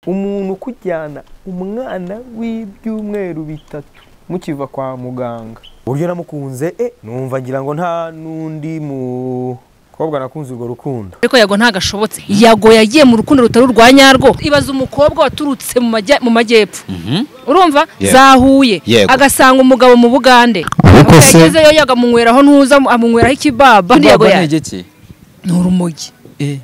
Umuntu kujyana umwana w'ibyumweru bitatu mukiva kwa muganga. Uburyo namukunze numva ngira ngo nta nundi mukobwa nakunze urwo rukundo. Ariko Yago ntagashobotse. Yago yagiye mu rukundo rutari urwa nyarwo. Ibaza umukobwa waturutse mu majyepfo. Urumva zahuye agasanga umugabo mu Bugande. Yagezeyo yagamunyweraho ntuza amunyweraho ikibaba. Yago yagiye n'urumogi.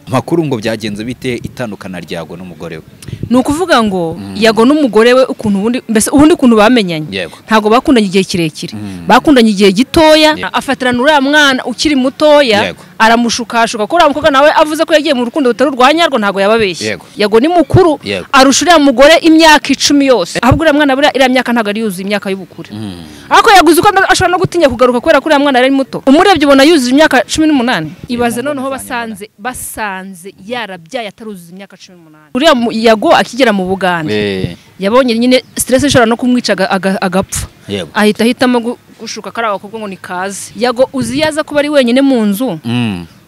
Makuru ngo byagenze bite itandukana rya Yago n'umugore we? Ni ukuvuga ngo Yago n'umugore we ukuntu ubundi mbese ubundi ukuntu bamenyanye ntago bakundanye igihe kirekire, bakundanye igihe gitoya. Afatirana uriya mwana ukiri mutoya aramushukashuka ko uriya mukobwa nawe avuze ko yagiye mu rukundo rutari urwa nyarwo ntago yababeshye. Yago ni mukuru arusha uriya mugore imyaka 10 yose, ahubwo uriya mwana buriya iriya myaka ntago ari yuzuye imyaka y'ubukure. Ariko yaguze uko ashobora no gutinya kugaruka kubera ko uriya mwana ari muto. Umurebye ubona yuzuye imyaka 18. Ibaze noneho basanze yarabyaye ataruzuza imyaka 18. Uriya Yago akigera mu Bugande yabonye nyine stress ishobora no kumwica agapfa, ahita ahitamo gushuka kari abakobwa ngo ni kaze. Yago uzi yaza kuba ari wenyine mu nzu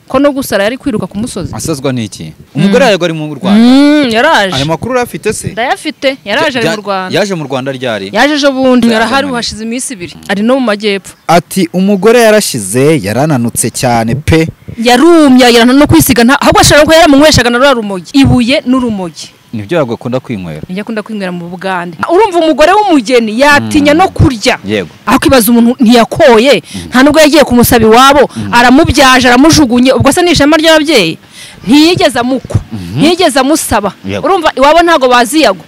ko no gusara yari kwiruka ku musozi. Asazwa n'iki? Umugore Yago ari mu Rwanda. Yaraje. Ayo makuru urafite se? Ndayafite. Yaraje ari mu Rwanda. Yaje mu Rwanda ryari? Yaje ejo bundi, yarahari hashize iminsi 2. Ari no mu majyepfo. Ati umugore yarashize yarananutse cyane pe. Yarumye yarana no kwisiga nta ahubwo ashaka ko yaramunyweshaga na rumogi. Ibuye n'urumogi. Nibyo Yago akunda kwinywera. Nibyo akunda kwinywera mu Bugande. Urumva umugore w'umugeni yatinya no kurya. Aho kibaza umuntu ntiyakoye, nta nubwo yagiye kumusaba iwabo, aramubyaje aramujugunye, ubwo se nishema ry'ababyeyi. Ntiyigeze amukwa, ntiyigeze amusaba. Urumva iwabo ntago bazi Yago.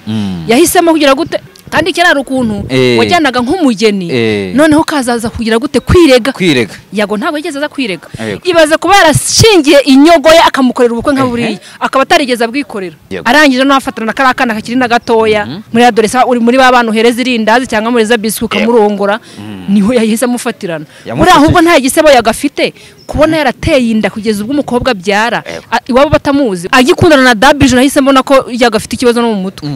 Yahisemo kugira gute? Kandi kirara ukuntu wajyanaga nk'umugeni noneho kazaza kugira gute kwirega. Yago ntabwo yigeze aza kwirega. Ibaza kuba yarashingiye inyogo ye akamukorera ubukwe nka buriya, akaba atarigeze abwikorera. Arangije no afatana kari akana kakiri na gatoya muri adolescence uri muri ba bantu hereza irindazi cyangwa muri za biscuit ukamurongora, niho yahise amufatirana. Muri ahubwo nta gisebo yagafite kubona yarateye inda kugeza ubwo umukobwa abyara iwabo batamuzi. Agikundana na Dabije nahise mbona ko yagafite ikibazo no mu mutwe.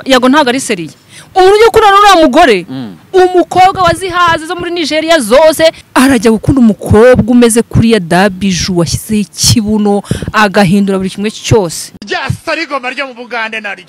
Yago ntabwo ari seriye. Umuntu ujya gukundana n'uriya mugore, umukobwa wazihaze zo muri Nigeria zose, arajya gukunda umukobwa umeze kuriya Dabije washyizeho ikibuno agahindura buri kimwe cyose. Ryasarigoma ryo mu Bugande naryo.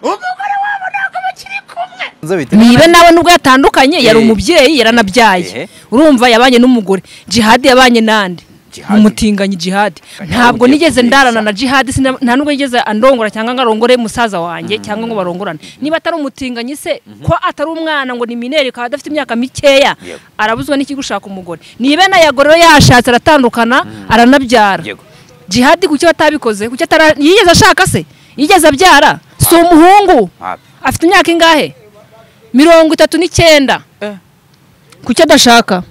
Umugore wabo ntabwo bakiri kumwe. Niba nawe nubwo yatandukanye yari umubyeyi yaranabyaye. Urumva yabanye n'umugore. Jihad yabanye nande? Umutinganyi Jihad. Ntabwo nigeze ndarana na Jihad, nta nubwo nigeze andongora cyangwa ngarongore musaza wanjye cyangwa ngo barongorane. Niba atari umutinganyi se ko atari umwana ngo ni mineri akaba adafite imyaka mikeya, arabuzwa n'iki gushaka umugore? Niba na Yago rero yashatse aratandukana aranabyara. Jihad kuki batabikoze? Kuki atara yigeze ashaka se? Yigeze abyara? Si umuhungu? Afite imyaka ingahe? 39. Kuki adashaka?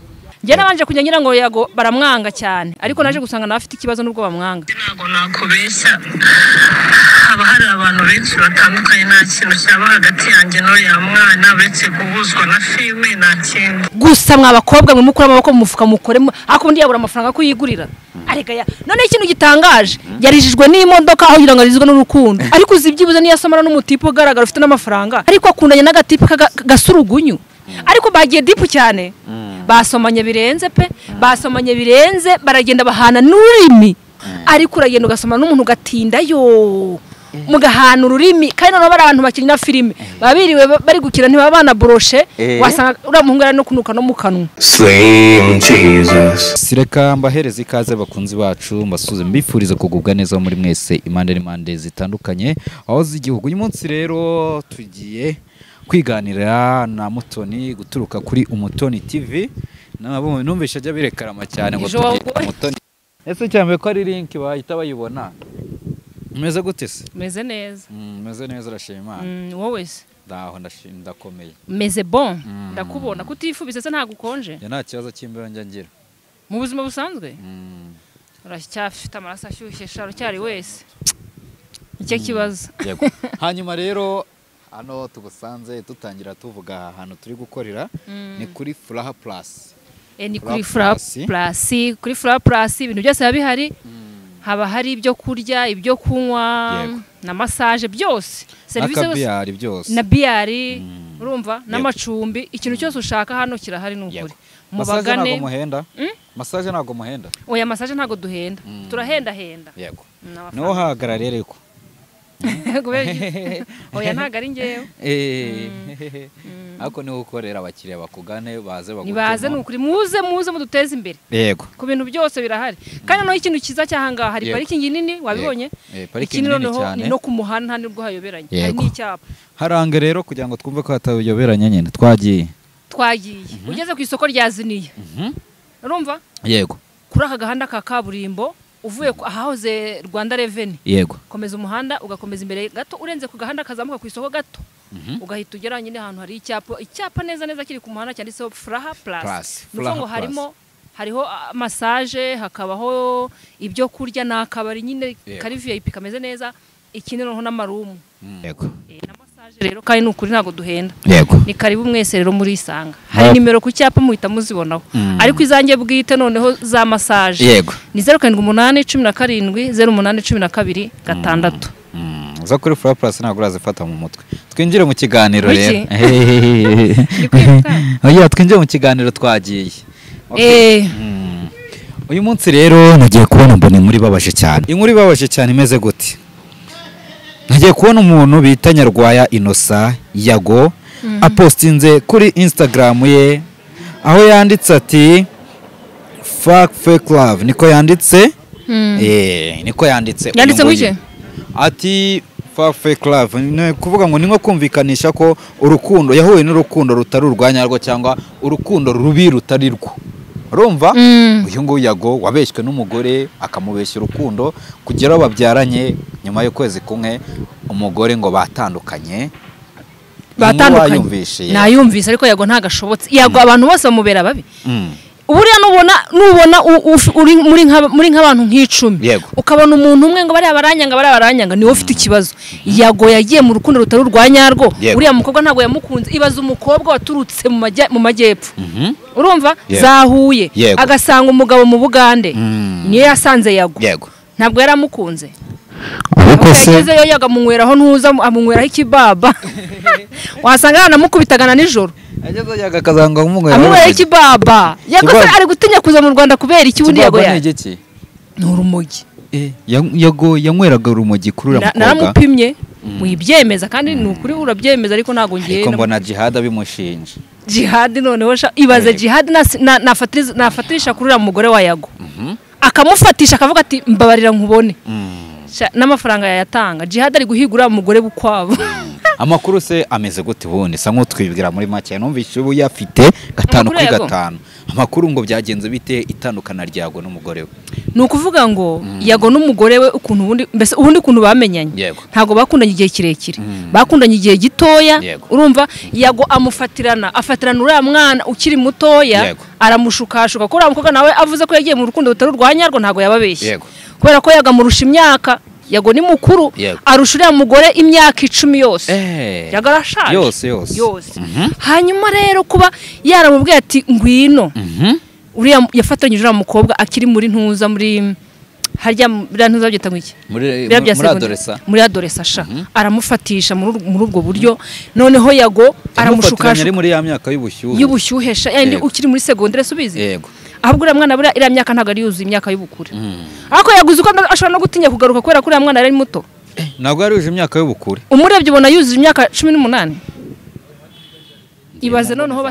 Njye nabanje kujya ngira ngo Yago baramwanga cyane, ariko naje gusanga nawe afite ikibazo nubwo bamwanga. Ntago nakubeshya, haba hari abantu benshi batandukanye, nta kintu cyaba hagati yanjye n'uriya mwana uretse guhuzwa na filime nta kindi. Gusa mwa bakobwa mwe mukura amaboko mu mufuka mukoremo, ariko undi yabura amafaranga ko yigurira. Areka ya none ikintu gitangaje, yarijijwe n'imodoka aho kugira ngo arizwe n'urukundo. Ariko uzibyibuze niyo asomara n'umutipe ugaragara ufite n'amafaranga, ariko akundanye n'agatipe gasurugunyu. Ariko bagiye dipu cyane. Basomanye birenze pe, basomanye birenze, baragenda bahana n'ururimi. Ariko uragenda ugasoma n'umuntu ugatinda yo mugahana ururimi, kandi noneho bari abantu bakina filime babiriwe bari gukina ntibaba bana boroshe, wasanga uriya muhungu ari no kunuka no mu kanwa. Slim Jesus. Sireka mbahereza ikaze bakunzi bacu, mbasuze mbifuriza kugubwa neza muri mwese impande n'impande zitandukanye aho z'igihugu. Uyu munsi rero tugiye kwiganira na Mutoni guturuka kuri Umutoni TV. Numvisha ajya birekarama cyane ngo tugiye Umutoni. Ese cyambe ko ari link bahita bayibona. Meze gute se? Meze neza. Meze neza urashima Imana. Wowe se? Ndaho ndakomeye. Meze bon. Ndakubona kutifubise se ntago ukonje? Ya nta kibazo cy'imbeho njya ngira. Mu buzima busanzwe? Uracyafite amaraso ashyushye sharo cyari wese. Icyo kibazo. Yego. Hanyuma rero hano tugusanze tutangira tuvuga ahantu turi gukorera ni kuri Furaha Plus. Ni kuri Furaha Plus, kuri Furaha Plus ibintu byose biba bihari. Haba hari ibyo kurya, ibyo kunywa, na massage byose. Service yose byose. Na biyari, urumva, n'amacumbi, ikintu cyose ushaka hano kirahari n'ukuri. Mubagane. Massage ntago muhenda. Oya massage ntago duhenda. Turahenda henda. Yego. No hagarara reko. Oya ntago ari ngewe. Ariko niwe ukorera abakiriya bakugane baze bagutema. Nibaze nukuri muze muze muduteze imbere. Yego. Ku bintu byose birahari. Kandi noneho ikintu cyiza cyahangaha hari parikingi nini wabibonye? Parikingi nini cyane. Ni no ku muhanda nibwo hayoberanye. Hari n'icyapa. Harange rero kugira ngo twumve ko hatayoberanye nyine twagiye. Twagiye. Ugeze ku isoko rya Ziniya. Urumva? Yego. Kuri aka gahanda ka kaburimbo uvuye ahahoze Rwanda Revenue. Yego. Komeza umuhanda ugakomeza imbere gato urenze ku gahanda kazamuka ku isoko gato. Ugahita ugera nyine ahantu hari icyapa, icyapa neza neza kiri ku muhanda cyanditseho Furaha Plus. Nuko ngo harimo hariho massage, hakabaho ibyo kurya n'akabari nyine kari VIP kameze neza, ikindi noneho n'amarumu. Yego. Na massage rero kandi nukuri ntago duhenda. Yego. Ni karibu mwese rero muri isanga. Hari nimero ku cyapa muhita muzibonaho. Ariko izanjye bwite noneho za massage. Yego. Ni 078 17 08 12 6. Zo kuri Furaha Plus ntabwo urazifata mu mutwe. Twinjire mu kiganiro rero. Oya twinjire mu kiganiro twagiye. Uyu munsi rero nagiye kubona mbona inkuru ibabaje cyane. Inkuru ibabaje cyane imeze gute? Nagiye kubona umuntu bita Nyarwaya Innocent Yago apostinze kuri Instagram ye aho yanditse ati fuck fake love, niko yanditse. Niko yanditse. Yanditse ngwiki? Ati fuck fake love ni kuvuga ngo ninko kumvikanisha ko urukundo yahuye n'urukundo rutari urwanyarwo cyangwa urukundo rubi rutari rwo. Urumva? Uyu nguyu Yago wabeshywe n'umugore akamubeshya urukundo kugera babyaranye nyuma y'ukwezi kumwe umugore ngo batandukanye. Batandukanye. Nayumvise ariko Yago ntagashobotse. Yago abantu bose bamubera babi. Uburiya nubona uri muri nk'abantu nk'icumi ukabona umuntu umwe ngo bariya baranyanga niwe ufite ikibazo. Yago yagiye mu rukundo rutari urwanyarwo, uriya mukobwa ntago yamukunze. Ibaza umukobwa waturutse mu majyepfo, urumva zahuye agasanga umugabo mu Bugande, niyo yasanze Yago, ntabwo yaramukunze. Ariko se yagezeyo Yago amunyweraho ntuza amunyweraho ikibaba wasanga yaranamukubitagana nijoro. Ageze Yago akazanga amunyweraho ikibaba. Yago se ari gutinya kuza mu Rwanda kubera iki? Ubundi Yago ya ni urumogi. Yago yanyweraga urumogi kuri uriya mukobwa. Naramupimye muyibyemeza kandi ni ukuri urabyemeza, ariko ntago ngiye. Ariko mbona Jihad abimushinja. Jihad noneho ibaze Jihad nafatirisha kuri uriya mugore wa Yago akamufatisha akavuga ati mbabarira nkubone n'amafaranga yayatanga. Jihad ari guhigura umugore bukwabo. Amakuru se ameze gute ubundi? Sa nk'utwibwira muri make. Numvise ubu yafite 5 kuri 5. Amakuru ngo byagenze bite itandukana rya Yago n'umugore we? Ni ukuvuga ngo Yago n'umugore we ukuntu ubundi mbese ubundi ukuntu bamenyanye. Ntago bakundanye igihe kirekire. Bakundanye igihe gitoya. Urumva Yago amufatirana, afatirana uriya mwana ukiri mutoya, aramushukashuka. Ko uriya mukobwa nawe avuze ko yagiye mu rukundo rutari urwanyarwo ntago yababeshye. Kubera ko Yago amurusha imyaka. Yago ni mukuru arusha uriya mugore imyaka 10 yose. Yago arashaje yose. Hanyuma rero kuba yaramubwiye ati ngwino, uriya yafatanyije uriya mukobwa akiri muri ntuza muri harya biriya ntuza byita ngwiki muri adolesa sha aramufatisha muri ubwo buryo. Noneho Yago aramushukasha muri ya myaka y'ubushyuhe y'ubushyuhesha yandi ukiri muri secondaire subizi. Yego. Ahubwo uriya mwana buriya iriya myaka ntabwo ari yuzuye imyaka y'ubukure. Ariko yaguze uko ashobora no gutinya kugaruka kubera ko uriya mwana yari muto. Ntabwo yari yujuje imyaka y'ubukure. Umurebye ubona yuzuye imyaka 18. Ibaze noneho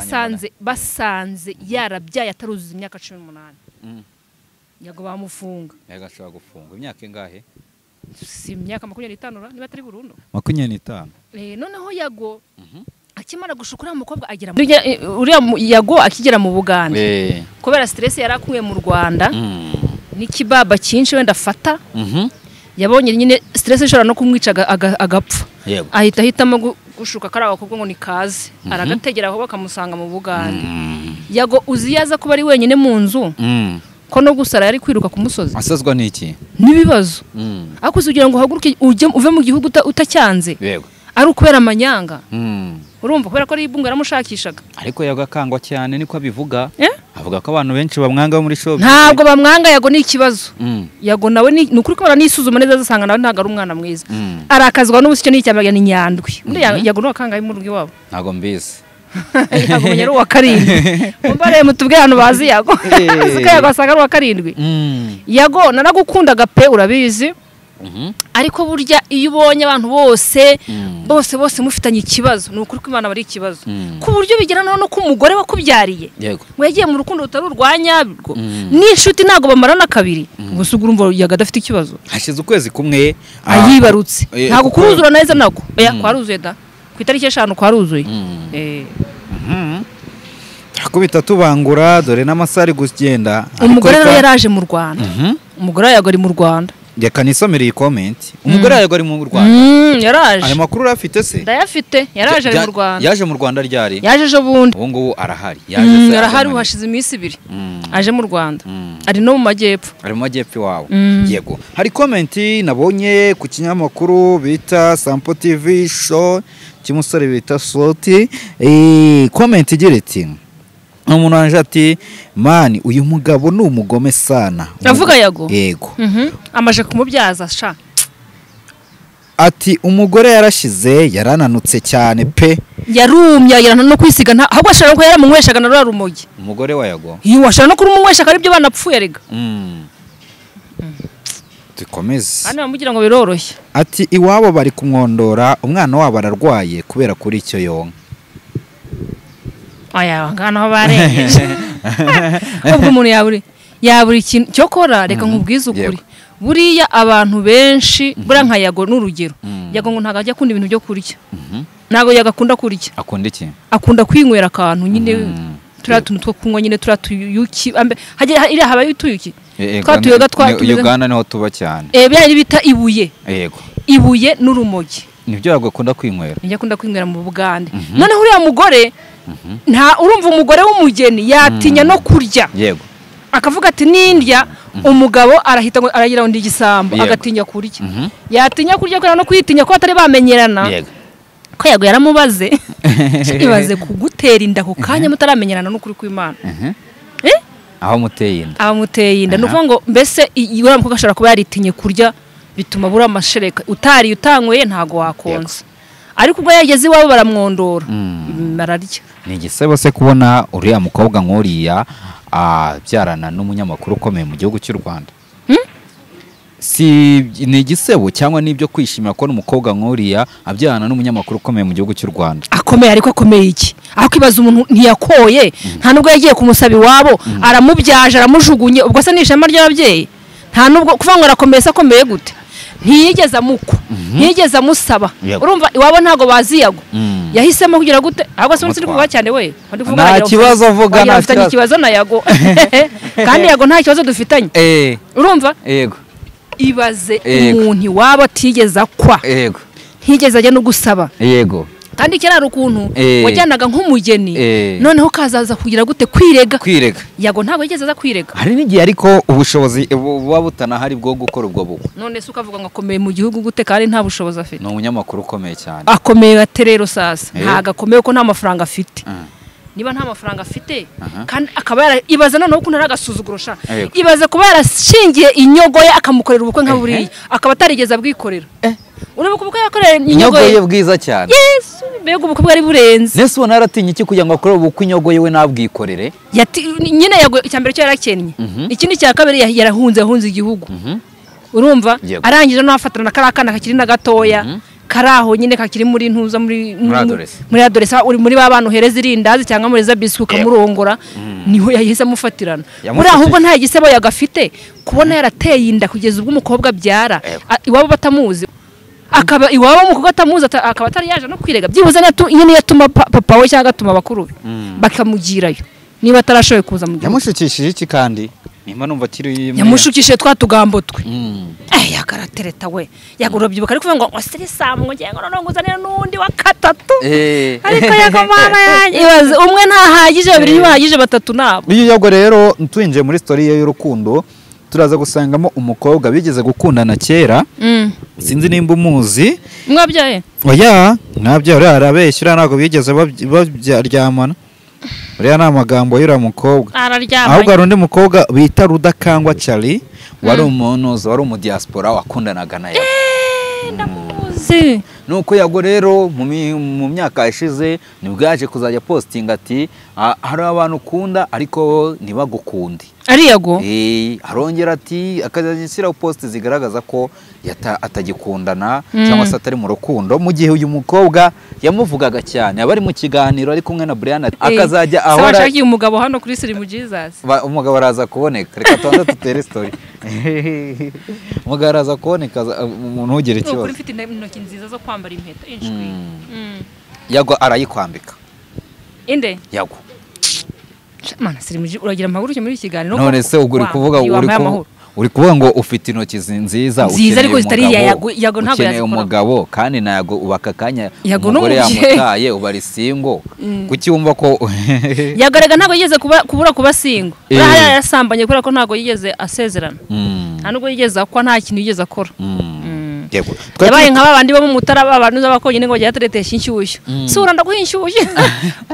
basanze yarabyaye ataruzuza imyaka 18. Yago bamufunga. Yago ashobora gufungwa imyaka ingahe? Si imyaka 25 niba atari burundu. 25. Noneho Yago akimara gushukura umukobwa agera uriya Yago akigera mu Bugande. Kubera stress yarakuye mu Rwanda n'ikibaba cyinshi wenda afata. Yabonye nyine stress ishobora no kumwica agapfa. Ahita ahitamo gushuka kari abakobwa ngo ni kaze. Aragategera aho bakamusanga mu Bugande. Yago uziyaza kuba ari wenyine mu nzu. Ko no gusara yari kwiruka ku musozi. Asazwa n'iki? Nibibazo. Ariko ugira ngo uhaguruke ujye uve mu gihugu utacyanze. Yego. Ari ukubera amanyanga. Urumva kubera ko ari ibunga yaramushakishaga. Ariko Yago akangwa cyane niko abivuga. Avuga ko abantu benshi bamwanga muri show. Ntabwo bamwanga Yago ni ikibazo. Yago nawe ni ukuri ko baranisuzuma neza asanga nawe ntago ari umwana mwiza. Arakazwa n'ubusicyo n'icyambaga ni nyandwi. Muri Yago no akanga mu rugo iwabo. Ntago mbizi. Yago menya ari uwa 7. Mumbare mutubwe hano bazi Yago. Sika Yago asanga ari uwa 7. Yago naragukundaga pe urabizi. Ariko burya iyo ubonye abantu bose bose bose mufitanye ikibazo, ni ukuri ko Imana bari ikibazo. Ku buryo bigera no ku mugore wakubyariye. Yego. Yagiye mu rukundo rutari urwanyabwo. N'inshuti ntago bamarana kabiri. Gusa urumva yaga adafite ikibazo. Hashize ukwezi kumwe ayibarutse. Ntago kuruzura neza nako. Oya kwaruzuye da. Ku itariki 5 kwaruzuye. Kubita tubangura dore n'amasari gugenda. Umugore rero yaraje mu Rwanda. Umugore yago ari mu Rwanda. Reka nisomere iyi comment. Umugore yago ari mu Rwanda. Yaraje. Aya makuru urafite se? Ndayafite. Yaraje ari mu Rwanda. Yaje mu Rwanda ryari? Yaje ejo bundi. Ubu ngubu arahari. Yaje se. Arahari hashize iminsi 2. Aje mu Rwanda. Ari no mu majyepfo. Ari mu majyepfo iwawe. Yego. Hari comment nabonye ku kinyamakuru bita Sampo TV show cy'umusore bita Soti. Comment igira iti umuntu wanje ati mani uyu mugabo ni umugome sana. Avuga Yago. Yego. Amaje kumubyaza sha. Ati umugore yarashize yarananutse cyane pe. Yarumye yarana no kwisiga nta ahubwo ashaka ko yaramunyweshaga na rwa rumogi. Umugore wa Yago. Iyo washaka no kurumunyweshaga aribyo banapfuye rega. Dukomeze. Hano bamugira ngo biroroshye. Ati iwabo bari kumwondora umwana wabo ararwaye kubera kuri icyo yonka. Aya ngana aho barengeje. Ubwo umuntu yaburi ikintu cyokora reka nkubwize ukuri. Buriya abantu benshi buriya nka Yago n'urugero. Yago ngo ntago ajya akunda ibintu byo kurya. Ntago yagakunda kurya. Akunda iki? Akunda kwinywera akantu nyine turiya tuntu two kunywa nyine turiya tuyuki hagira iriya habaye utuyuki. Twatuyoga twatuyoga. Uganda niho tuba cyane. Bya bita ibuye. Yego. Ibuye n'urumogi. Nibyo Yago akunda kwinywera. Nibyo akunda kwinywera mu Bugande. Noneho uriya mugore nta urumva umugore w'umugeni yatinya no kurya. Yego. Akavuga ati nindya umugabo arahita ngo aragira undi igisambo agatinya kurya. Yatinya kurya kubera no kwitinya ko batari bamenyerana. Yego. Ko Yago yaramubaze. Ibaze kugutera inda ku kanya mutaramenyerana n'ukuri kw'Imana. Aho muteye inda. Aho muteye inda. Nuvuga ngo mbese uriya mukobwa ashobora kuba yaritinye kurya bituma bura amashereka. Utari utanyweye ntago wakonsa. Ariko ubwo yageze iwabo baramwondora. Bararya. Ni igisebo se kubona uriya mukobwa nk'uriya abyarana n'umunyamakuru ukomeye mu gihugu cy'u Rwanda. Si ni igisebo cyangwa nibyo kwishimira ko n'umukobwa nk'uriya abyarana n'umunyamakuru ukomeye mu gihugu cy'u Rwanda. Akomeye ariko akomeye iki? Aho kibaza umuntu ntiyakoye, nta nubwo yagiye kumusaba iwabo, aramubyaje aramujugunye, ubwo se ni ishema ry'ababyeyi? Nta nubwo kuvuga ngo arakomeye se akomeye gute? Ntiyigeze amukwa, ntiyigeze amusaba. Urumva iwabo ntago bazi Yago. Yahisemo kugira gute? Ahubwo se undi kuvuga cyane we. Nta kibazo avuga, nta kibazo ikibazo na Yago. Kandi Yago nta kibazo dufitanye. Urumva? Yego. Ibaze umuntu iwabo atigeze akwa. Yego. Ntigeze ajya no gusaba. Yego. Kandi kirara ukuntu wajyanaga nk'umugeni noneho kazaza kugira gute kwirega. Kwirega. Yago ntabwo yigeze aza kwirega. Hari n'igihe ariko ubushobozi buba butanahari bwo gukora ubwo bukwe. None se ukavuga ngo akomeye mu gihugu gute kandi nta bushobozi afite? Ni umunyamakuru ukomeye cyane. Akomeye ate rero sasa? Ntago akomeye ko nta mafaranga afite. Niba nta mafaranga afite kandi akaba ibaza noneho ukuntu ari agasuzuguro sha. Ibaze kuba yarashingiye inyogo ye akamukorera ubukwe nka buriya akaba atarigeze abwikorera. Ureba ubukwe yakorera inyogo ye bwiza cyane. Yesu mbega ubukwe bwari burenze. Nese ubona yaratinye iki kugira ngo akore ubukwe inyogo ye we nabwikorere? Nyine Yago icyambere cyo yarakennye. Ikindi cya kabiri yarahunze ahunze igihugu. Urumva arangije no afatana na karakana kakiri na gatoya. Karaho nyine kakiri muri ntuza muri adolescence uri muri babana uhereza irindazi cyangwa muri za biscuit ukamurongora niho yahise amufatirana. Muri ahubwo nta gisebo yagafite kubona yarateye inda kugeza ubwo umukobwa abyara iwabo batamuzi. Akaba iwabo umukobwa atamuzi akaba atari yaje no kwirega byibuze nyine yatuma papa we cyangwa atuma bakuru be bakamugirayo niba atarashoboye kuza mu gihugu. Yamushukishije iki kandi? Nimba numva kiri yamushukishije twa tugambo twe. Yakaratereta we. Yagurobyibuka ariko ngo osirisamu ngo ngiye ngo nonguzanira n'undi wa katatu. Ariko Yago mama yanjye ibaze umwe ntahagije babiri ntibahagije batatu nabo. Iyo Yago rero twinjiye muri story ye y'urukundo turaza gusangamo umukobwa bigeze gukundana kera. Sinzi nimba umuzi. Mwabyaye? Oya, mwabyaye arabeshyira ntago bigeze baryamana. Uriya ni amagambo y'uriya mukobwa. Ahubwo hari undi mukobwa bita Rudakangwa Charlie wari umuntu wari umudiaspora wakundanaga na Yago. Ndamuzi. Nuko Yago rero mu myaka yashize nibwo yaje kuzajya postinga ati hari abantu ukunda ariko ntibagukunde. Ari Yago? Arongera ati akazajya ashyiraho post zigaragaza ko Atagikundana cyangwa se atari mu rukundo, mu gihe uyu mukobwa yamuvugaga cyane abari mu kiganiro ari kumwe na Brian akazajya ahora ashakiye umugabo hano kuri Sirimu Jesus. Umugabo araza kuboneka, reka tubanze tutere story. Umugabo araza kuboneka, umuntu ugira ikibazo. Ukuri mfite intoki nziza zo kwambara impeta inshwi. Yago arayikwambika. Inde? Yago. Mana Sirimu uragira amahoro muri iki kiganiro. None se uguri kuvuga uri kuvuga ngo ufite intoki nziza ariko zitari Yago, Yago ntabwo yazikora umugabo kandi na Yago ubaka kanya umugore yamutaye ubari singo. Kuki wumva ko Yagarega ntabwo yigeze kubura kuba singo? Buriya yarasambanye kubera ko ntabwo yigeze asezerana, nta nubwo yigeze akwa, nta kintu yigeze akora. Yego yabaye nka babandi bo mu Mutara babantu z'abakonyine ngo bagiye ateretesha inshyushyu. Sura ndaguha inshyushyu.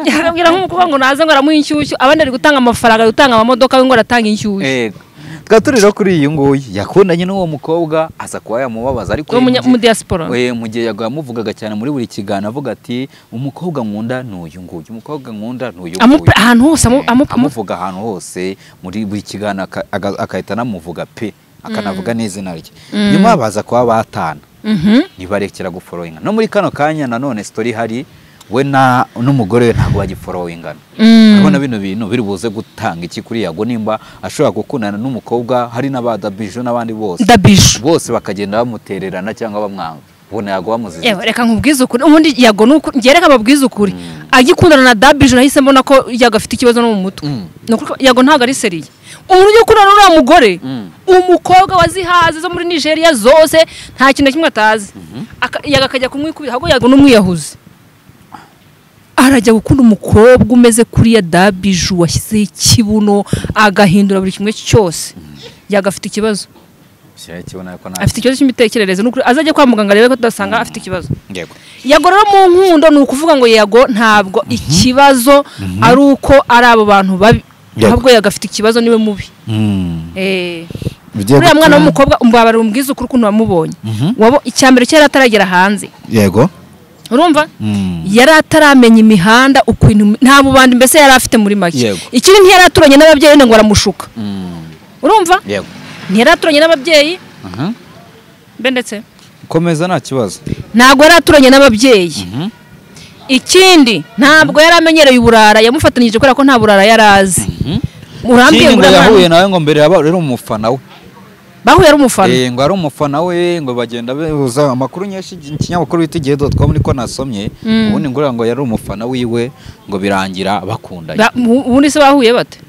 Yarabwira nk'umukobwa ngo naze ngo aramuha inshyushyu, abandi ari gutanga amafaranga, ari gutanga amamodoka, we ngo aratanga inshyushyu. Yego twari rero kuri iyi nguyu yakundanye n'uwo mukobwa aza kuba yamubabaza, ariko mu diaspora mu gihe Yago yamuvugaga cyane muri buri kiganiro avuga ati umukobwa nkunda ni uyu nguyu, umukobwa nkunda ni uyu nguyu, ahantu hose amuvuga ahantu hose muri buri kiganiro akahita anamuvuga pe, akanavuga n'izina rye. Nyuma baza kuba batana ntibarekera guforowinga. No muri kano kanya nanone story hari we na n'umugore we ntabwo bagiforowingana. Urabona bino bintu biri buze gutanga iki kuri Yago nimba ashobora gukundana n'umukobwa, hari n'abadabijo n'abandi bose bose bakagenda bamutererana cyangwa bamwanga, ubona Yago bamuzize. Ewe reka nkubwize ukuri, ubundi Yago nuko ngereka babwize ukuri, agikundana na Dabije nahise mbona ko Yago afite ikibazo no mu mutwe. Nuko Yago ntabwo ari seriye. Umuntu ujya gukundana n'uriya mugore, umukobwa wazihaze zo muri Nigeria zose nta kintu kimwe atazi, Yago akajya kumwikubira, ahubwo Yago n'umwiyahuzi. Arajya gukunda umukobwa umeze kuriya Dabiju washyizeho ikibuno agahindura buri kimwe cyose. Yago afite ikibazo, afite ikibazo cy'imitekerereze, n'ukuri azajya kwa muganga arebe ko tudasanga afite ikibazo. Yago rero mu nkundo ni ukuvuga ngo Yago ntabwo ikibazo ari uko ari abo bantu babi, ahubwo Yago afite ikibazo niwe mubi. Uriya mwana w'umukobwa umbabara umbwize ukuri ukuntu wamubonye. Wabo icyambere cyari ataragera hanze. Yego urumva yari ataramenya imihanda ukuntu nta bubandi mbese yari afite muri make. Ikindi ntiyari aturanye n'ababyeyi ngo aramushuka. Urumva ntiyari aturanye n'ababyeyi mbe ndetse komeza nta kibazo, ntabwo yari aturanye n'ababyeyi. Ikindi ntabwo yari amenyereye uburara, yamufatanyije kubera ko nta burara yari azi. Urambwiye ngo yahuye nawe ngo mbere yaba rero umufana we, bahuye ari umufana, ngo ari umufana we, ngo bagenda behuza amakuru nyinshi ikinyamakuru bita igihe.com niko nasomye. Ubundi ngo ngo yari umufana wiwe ngo birangira bakundanye. Ubundi se bahuye bate?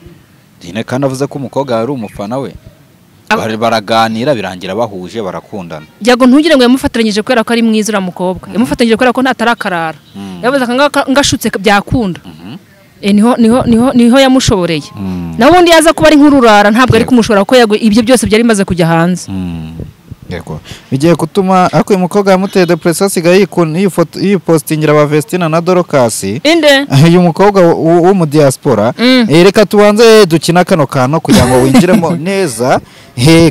Dine kandi avuze ko umukobwa yari umufana we, baraganira birangira bahuje barakundana. Yago ntugire ngo yamufatiranyije kubera ko ari mwiza uriya mukobwa, yamufatanyije kubera ko ntatarakara, yavuze akanga ngashutse byakunda. Niho yamushoboreye. Naho ubundi yaza kuba ari nk'ururara ntabwo ari kumushobora kuko Yago ibyo byose byari bimaze kujya hanze. Yego bigiye gutuma ariko uyu mukobwa yamuteye depression, asigaye yipostingira ba Vestina na Dorcas. Inde uyu mukobwa wo mu diaspora. Reka tubanze dukina kano kantu kugira ngo winjiremo neza,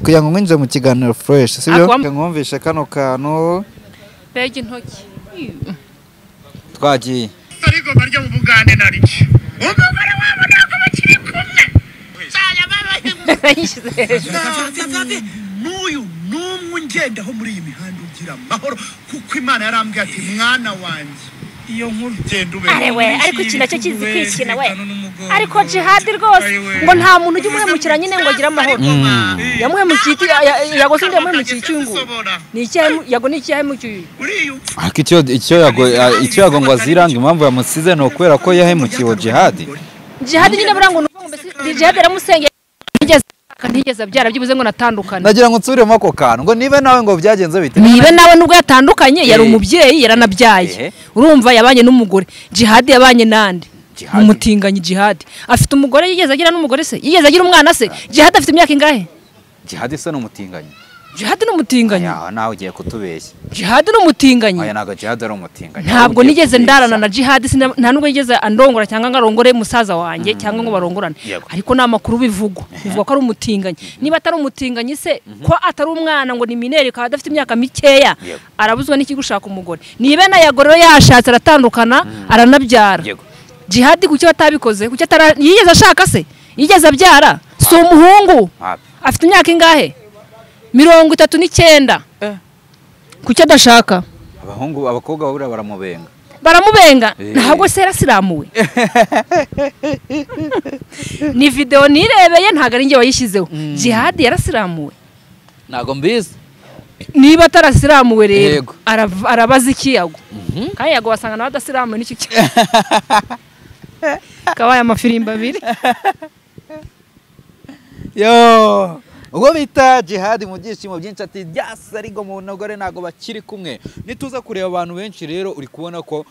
kugira ngo winjire mu kiganiro fresh, sibyo? Nkumvishe kano kantu bege intoki twagiye. Ariko barya mu Bugande nariki umugore wabo ntabwo bakiri kumwe. N'uyu n'umwe ngendaho muri iyi mihanda ugira amahoro, kuko Imana yarambwiye ati mwana wanjye iyo nkuru genda ube. Arewe ariko iki nacyo kizi kwikina we, ariko Jihad rwose ngo nta muntu ujya umuhemukira nyine ngo agire amahoro. Yamuhemukiye Yago se yamuhemukiye icyungu ni iki? Yago ni iki yahemukiye? Ariko icyo Yago ngo aziranga impamvu yamusize ni ukubera ko yahemukiye Jihad. Jihad nyine buranga ngo mbese Jihad yaramusengeye ntigeze abyara byibuze ngo natandukane. Nagira ngo nsubiremo ako kantu ngo nibe nawe ngo byagenze bite? Nibe nawe nubwo yatandukanye yari umubyeyi yaranabyaye. Urumva yabanye n'umugore. Jihad yabanye nande? Umutinganyi Jihad. Afite umugore yigeze agira n'umugore se? Yigeze agira umwana se? Jihad afite imyaka ingahe? Jihad se n'umutinganyi. Jihad n'umutinganyi. Ya nawe ugiye kutubeshya. Jihad n'umutinganyi. Aya nago Jihad ari umutinganyi. Ntabwo nigeze ndarana na Jihad, nta nubwo yigeze andongora cyangwa ngarongore musaza wanjye cyangwa ngo barongorane. Ariko na makuru bivugwa. Bivugwa ko ari umutinganyi. Niba atari umutinganyi se ko atari umwana ngo ni mineri ka adafite imyaka mikeya arabuzwa n'iki gushaka umugore. Nibe na Yago rero yashatse aratandukana aranabyara. Jihad kuki batabikoze? Kuki atara yigeze ashaka se? Yigeze abyara? Si umuhungu. Afite imyaka ingahe? 39. Kuki adashaka? Abahungu abakobwa babura baramubenga. Baramubenga ntabwo se yarasiramuwe. Ni video nirebeye ntago ari nge wayishyizeho. Jihad yarasiramuwe. Ntago mbizi. Niba atarasiramuwe rero arabaza iki Yago. Kandi Yago wasanga nawe adasiramuwe n'icyo kabaye amafirimba abiri. Yo, ubwo bita Jihad mu byishimo byinshi ati byasa ariko mu nogore ntago bakiri kumwe. Nituza kureba abantu benshi rero uri kubona ko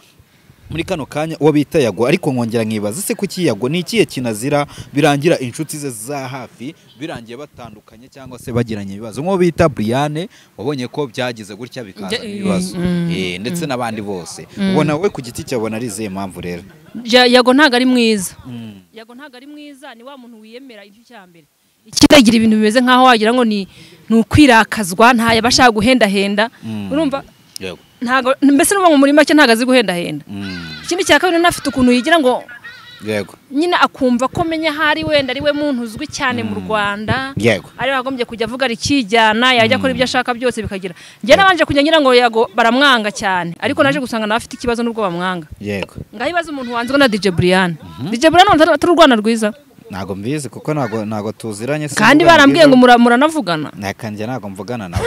muri kano kanya uwo bita Yago, ariko nkongera nkibaza se kuki Yago ni ikihe kinazira birangira inshuti ze za hafi birangiye batandukanye cyangwa se bagiranye ibibazo, nko bita Brian wabonye ko byagize gutya bikaza ibibazo ndetse n'abandi bose. Ubona we ku giti cyabona ari izihe mpamvu rero? Yago ntago ari mwiza. Yago ntago ari mwiza, ni wa muntu wiyemera icyo cyambere. Ikitagira ibintu bimeze nkaho wagira ngo ni ukwirakazwa, nta yabashaka guhendahenda. Urumva? Yego. Ntago mbese n'ubu mu murima cye ntago azi guhendahenda. Ikindi cya kabiri nafite ukuntu yigira ngo yego nyine akumva ko menya hari wenda ari we muntu uzwi cyane mu Rwanda. Yego. Ari wagombye kujya avuga rikijyana yajya akora ibyo ashaka byose bikagira. Njye nabanje kujya ngira ngo Yago baramwanga cyane, ariko naje gusanga nawe afite ikibazo nubwo bamwanga. Yego. Ngaho ibaze umuntu wanzwe na DJ Brian. DJ Brian atari u Rwanda rwiza. Ntago mbizi kuko ntago tuziranye kandi barambwiye ngo muranavugana. Nakanje ntago mvugana nawe.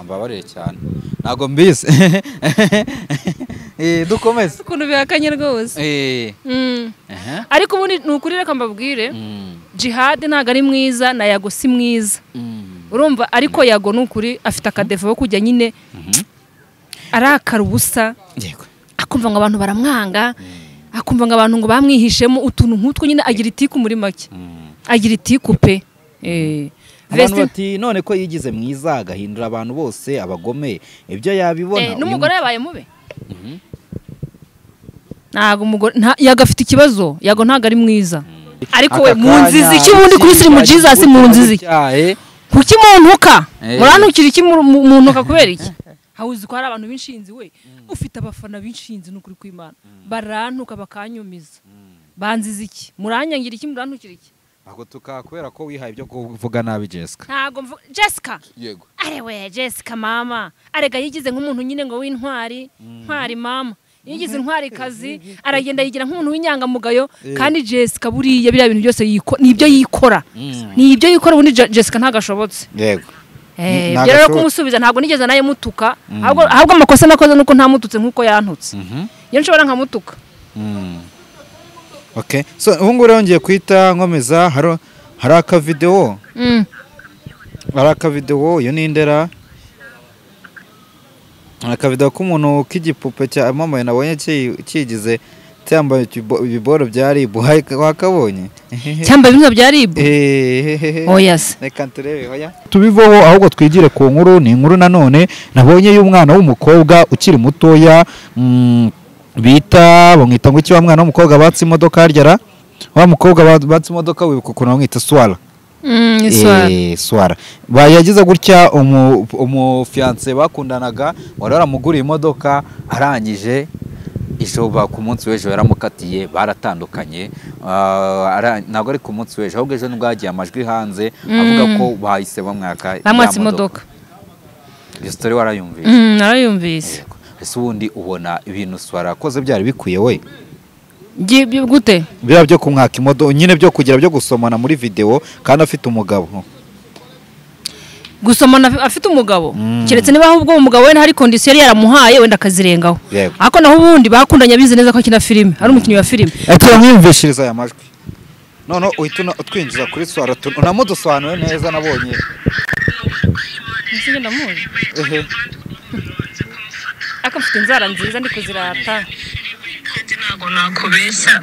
Ambabarire cyane. Ntago mbizi. Dukomeze. Ukuntu bihakanye rwose. Ariko ubundi nukuri reka mbabwire, Jihad ntago ari mwiza na Yago si mwiza. Urumva ariko Yago nukuri afite akadevo ko kujya nyine arakara ubusa. Yego. Akumva ngo abantu baramwanga. Akumva ngo abantu ngo bamwihishemo utuntu nk'utwo nyine agira itiku muri make. Agira itiku pe. Abantu bati none ko yigize mwiza agahindura abantu bose abagome, ibyo yabibona. N'umugore yabaye mube. Ntago umugore Yago afite ikibazo, Yago ntago ari mwiza. Ariko we munzizi iki ubundi kuri Slim Jesus munzizi iki? Kuki muntuka? Murantukira iki muntuka kubera iki? Hawuzi ko hari abantu b'inshinzi we, ufite abafana b'inshinzi n'ukuri kw'Imana. Barantuka bakanyumiza. Banziza iki? Muranyangira iki murantukira iki? Ntago tukakubera ko wihaye ibyo kuvuga nabi Jessica. Ntago mvuga Jessica. Yego. Arewe Jessica mama. Arega yigize nk'umuntu nyine ngo w'intwari, ntwari mama. Yigize intwari kazi, aragenda yigira nk'umuntu w'inyangamugayo kandi Jessica buriya biriya bintu byose nibyo yikora. Nibyo yikora ubundi Jessica ntagashobotse. Yego. Rero kumusubiza ntago nigeze naye mutuka, ahubwo amakosa nakoze nuko ntamututse nkuko yantutse. Iyo nshobora nkamutuka. Okay. So ubu ngubu rero ngiye kwita nkomeza hari aka video. Hari aka video yo nindera. Aka video k'umuntu k'igipupe cya mama nabonye kigize cyambaye ibiboro bya ribu wakabonye. Cyambaye ibintu bya ribu? Oya se. Reka turebe hoya. Tubivoho ahubwo twigire ku nkuru, ni inkuru nanone nabonye y'umwana w'umukobwa ukiri mutoya bita bamwita ngo iki wa mwana w'umukobwa batse imodoka haryara wa mukobwa batse imodoka wibuka ukuntu bamwita Swara. Swara. Bayagize gutya umufiance bakundanaga wari waramuguriye imodoka arangije ijoba ku munsi w'ejo yaramukatiye baratandukanye. Ntabwo ari ku munsi w'ejo ahubwo ejo nibwo hagiye amajwi hanze avuga ko bahise bamwaka bamwatse imodoka. Iyo story warayumvise? Narayumvise. Ese ubundi ubona ibintu Swara akoze byari bikwiye we? Gute? Biriya byo kumwaka imodoka nyine byo kugira byo gusomana muri video kandi afite umugabo. Gusomana afite umugabo? Keretse niba ahubwo umugabo we hari condition yari yaramuhaye wenda akazirengaho. Ariko naho ubundi bakundanye abizi neza ko akina filime, ari umukinnyi wa filime. Ati yamwumvishiriza aya majwi. None uhita utwinjiza kuri Swara unamudusobanure neza nabonye. Nsinge ndamuzi. Aka mfite inzara nziza ndi kuzirata. Kandi ntago nakubeshya,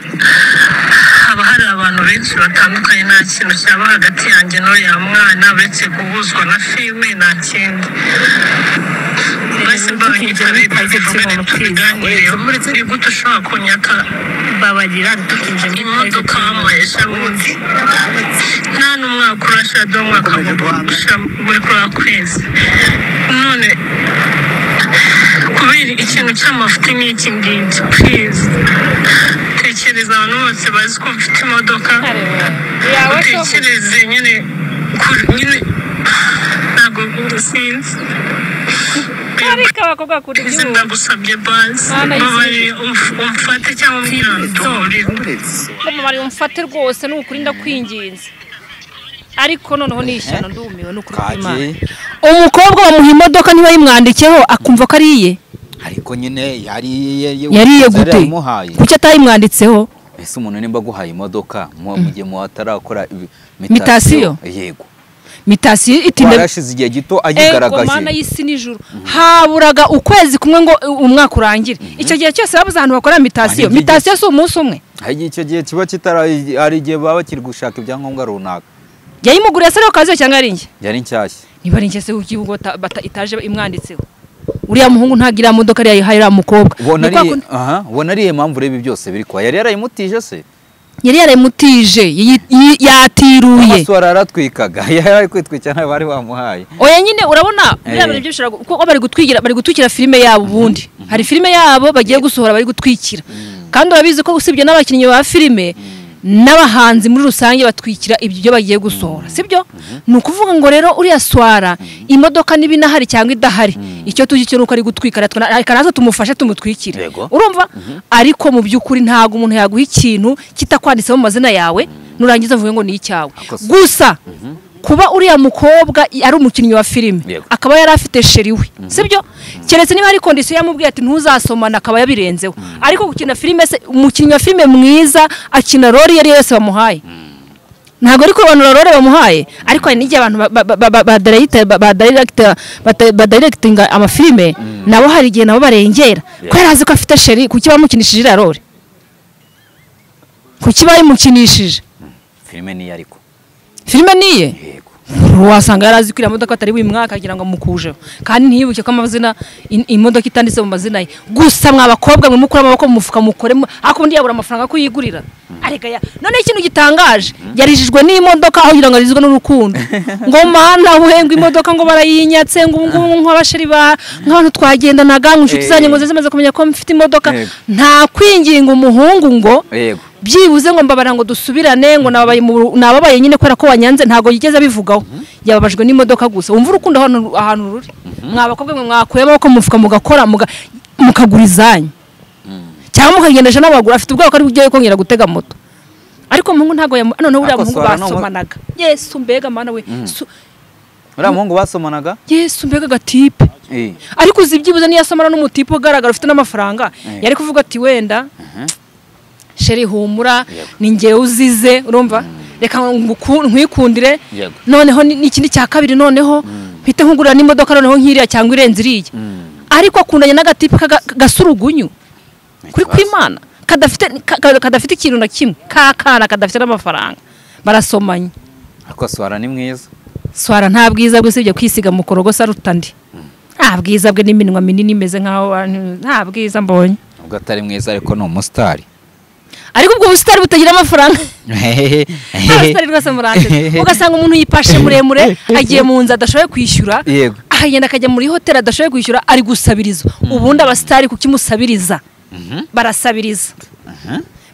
haba hari abantu benshi batandukanye, nta kintu cyaba hagati yanjye n'uriya mwana uretse guhuzwa na filime nta kindi. Mbese mbabonye tubiganireho, ni gute ushobora kunyaka babagira tukinjira imodoka bamuhesha bundi nta n'umwaka urashira dore umwaka muri kuri kwezi none kubera ikintu cy'amafuti n'iki ngiki please tekereza abantu bose bazi ko mfite imodoka utekereze nyine nyine ntabwo Sinzi. Ariko abakobwa bakunda iby'ubuntu. Ndagusabye basi, mbabarira umfate cyangwa umbwire ahantu duhurira. Mbabarira umfate rwose, ni ukuri ndakwinginze. Ariko noneho ni ishyano, ndumiwe, ni ukuri kw'Imana. Umukobwa bamuha imodoka ntibayimwandikeho akumva ko ari iye. Ariko nyine yariye Yariye gute? Kuki atayimwanditseho? Ese umuntu nimba aguhaye imodoka mu gihe mu atarakora Mutation? Yego. Mutation itinda warashize igihe gito ayigaragaje. Mana y'isi n'ijuru, haburaga ukwezi kumwe ngo umwaka urangire. Icyo gihe cyose babuze ahantu bakora mutation. Mutation si umunsi umwe. Hari icyo gihe kiba kitari, hari igihe baba bakiri gushaka ibyangombwa runaka. Yayimuguriye se okaziyo cyangwa ari njye? Yari nshyashya. Niba ari njye se ukivuga itaje imwanditseho. Uriya muhungu ntagira imodoka ari yayihaye uriya mukobwa. Ubona ari impamvu rebe byose biri kwa. Yari yarayimutije se? Yari yarayimutije, yatiruye. Amaswara aratwikaga, yari kwitwikira n'abari bamuhaye. Oya nyine urabona biriya bintu bishobora kuko bari gutwigira, bari gutwikira filime yabo ubundi. Hari filime yabo bagiye gusohora bari gutwikira. Kandi urabizi ko usibye n'abakinnyi ba filime n'abahanzi muri rusange batwikira ibyo bagiye gusohora, sibyo? Ni ukuvuga ngo rero uriya Swara imodoka niba inahari cyangwa idahari, icyo tuzi cyo nuko ari gutwikira, reka natwe tumufashe tumutwikire. Urumva? Ariko mu by'ukuri ntago umuntu yaguha ikintu kitakwanditseho mu mazina yawe nurangiza uvuge ngo ni icyawe. Gusa kuba uriya mukobwa ari umukinnyi wa filime akaba yari afite sheri we, sibyo? Keretse niba hari condition yamubwiye ati ntuzasomana akaba yabirenzeho. Ariko gukina filime se, umukinnyi wa filime mwiza akina role yari yose bamuhaye. Ntabwo ariko abantu role bamuhaye, ariko hari n'igihe abantu ba directinga amafilime nabo hari igihe nabo barengera. Ko yari azi ko afite sheri, kuki bamukinishije iriya role? Kuki bayimukinishije? Filime niye ariko. Filime niye? Wasanga yarazi ko iriya modoka atari wimwaka kugira ngo amukujeho. Kandi ntiyibuke ko amazina imodoka itanditse mu mazina ye. Gusa mwa bakobwa mwe mukura amaboko mu mufuka mukoremo, ariko undi yabura amafaranga kuyigurira. Areka ya. None ikintu gitangaje, yarijijwe n'imodoka aho kugira ngo arizwe n'urukundo. Ngo mana we, ngo imodoka ngo barayinyatse, ngo ubu nk'abasheri ba nk'abantu twagendanaga, ngo inshuti zanjye ngo zimaze kumenya ko mfite imodoka. Nta kwinginga umuhungu ngo byibuze ngo mbabara ngo dusubirane, ngo nababaye nyine kubera ko wanyanze, ntago yigeze abivugaho. Yababajwe n'imodoka gusa. Umva urukundo ahantu ruri. Mwa bakobwa mwe mwakuye amaboko mu mufuka mugakora mukagura izanyu. Cyangwa mukagendesha n'abagura, afite ubwoba ko ari bugiye kongera gutega moto. Ariko umuhungu ntago noneho uriya muhungu basomanaga. Yesu mbega mana we. Uriya muhungu basomanaga? Yesu mbega gatipe. Ariko uzi byibuze niyo asomana n'umutipe ugaragara ufite n'amafaranga, yari kuvuga ati wenda sheri humura ni ngewe uzize, urumva? Reka nkwikundire. Noneho n'ikindi cya kabiri, noneho mpite nkugurira n'imodoka noneho nkiriya cyangwa irenze iriya. Ariko akundanye n'agatipe gasurugunyu kuri kw'Imana, kadafite ikintu na kimwe, kakana kadafite n'amafaranga, barasomanye. Ariko Swara ni mwiza. Swara nta bwiza bwe usibye kwisiga mukorogo saruta ndi. Nta bwiza bwe n'iminwa minini imeze nkaho nta bwiza mbonye. Ubwo atari mwiza ariko ni umusitari. Ariko ubwo ubusitari butagira amafaranga. Abasitari rwose muranze. Ugasanga umuntu yipashe muremure agiye mu nzu adashoboye kwishyura, akagenda akajya muri hoteli adashoboye kwishyura, ari gusabiriza. Ubundi abasitari kuki musabiriza? Barasabiriza.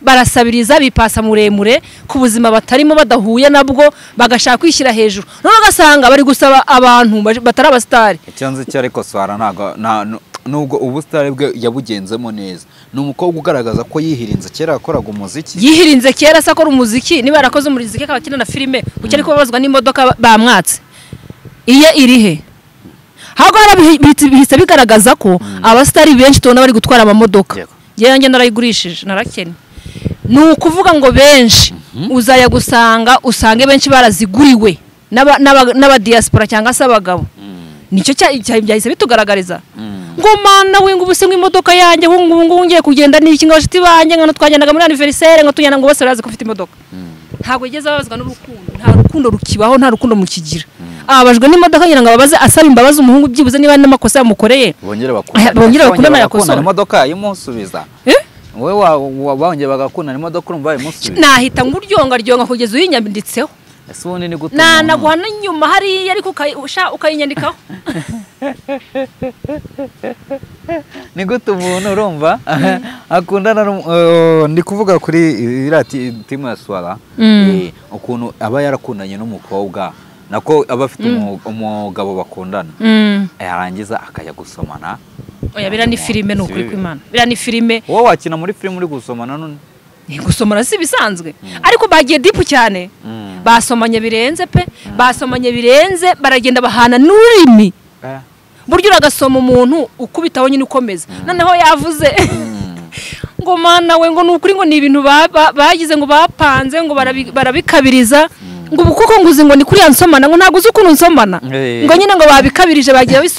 Barasabiriza bipasa muremure ku buzima batarimo badahuye nabwo, bagashaka kwishyira hejuru. None ugasanga bari gusaba abantu batari abasitari. Icyanze cyo ariko Swara ntago nubwo ubusitari bwe yabugenzemo neza. Ni umukobwa ugaragaza ko yihirinze kera yakoraga umuziki. Yihirinze kera se akora umuziki, niba yarakoze umuziki akaba akina na filime, kuki ariko babazwa n'imodoka bamwatse? Iye irihe? Ahubwo bihise bigaragaza ko abasitari benshi tubona bari gutwara amamodoka. Njyewe yanjye narayigurishije, narakennye. Ni ukuvuga ngo benshi uzajya gusanga usange benshi baraziguriwe n'abadiaspora cyangwa se abagabo. Nicyo byahise bitugaragariza. Ngo mana we, ngo ubuse ngo imodoka yanjye ngo ngo ngiye kugenda n'iki, ngo abashuti banjye ngo twagendaga muri anniversaire ngo tujyana, ngo bose barazi ko ufite imodoka. Ntabwo yigeze ababazwa n'urukundo, nta rukundo rukibaho, nta rukundo mukigira. Ababajwe n'imodoka ngira ngo ababaze, asaba imbabazi umuhungu byibuze niba n'amakosa yamukoreye. Bongere bakundane. Bongere bakundane yakosora. Imodoka yayimusubiza. Wowe bongeye bagakundana imodoka urumva yayimusubiza. Nahita nguryonga ryonga kugeza uyinyanditseho. Ese ubundi ni gute? Nanaguha n'inyuma hariya ariko ukayinyandikaho. Ni gute umuntu urumva akundana, ndi kuvuga kuri iriya timu ya Swara, ukuntu aba yarakundanye n'umukobwa Nako aba afite umugabo bakundana, yarangiza akajya gusomana. Oya, biriya ni filime, ni ukuri kw'Imana, biriya ni filime. Wowe wakina muri filime uri gusomana none? Gusomana si bisanzwe, ariko bagiye deep cyane, basomanye birenze pe, basomanye birenze, baragenda bahana n'ururimi. Buryo uragasoma umuntu ukubitaho nyine ukomeza. Noneho yavuze ngo mana we, ngo ni ukuri, ngo ni ibintu bagize, ngo bapanze, ngo barabikabiriza, ngo ubu kuko nguzi ngo ni kuriya nsomana, ngo ntabwo uzi ukuntu nsomana, ngo nyine ngo babikabirije, bagiye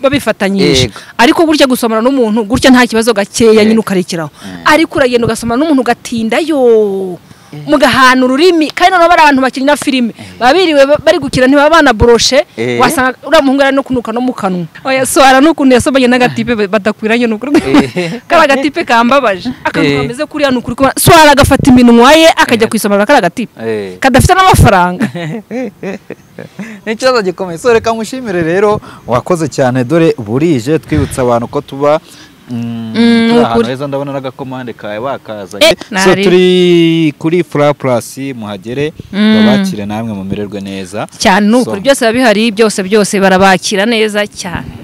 babifatanyije. Ariko gutya gusomana n'umuntu gutya nta kibazo, gakeya nyine ukarekeraho, ariko uragenda ugasomana n'umuntu ugatindayo mugahana ururimi. Kandi noneho bari abantu bakina filime babiriwe bari gukina, ntibaba banaboroshe, wasanga uriya muhungu ari no kunuka no mu kanwa. Oya, swara n'ukuntu yasomanye n'agatipe badakwiranye, ni ukuri kariya gatipe kambabaje, akantu kameze kuriya, ni ukuri swara agafata iminwa ye akajya kwisomera kariya gatipe kadafite n'amafaranga. Ni ikibazo gikomeye. So reka mushimire rero, wakoze cyane, dore burije twibutsa abantu ko tuba ahantu heza, ndabona n'agakomande kawe bakazanye. So turi kuri Fura Plus, muhagere babakire namwe mumererwe neza cyane, ni ukuri byose biba bihari, byose byose barabakira neza cyane.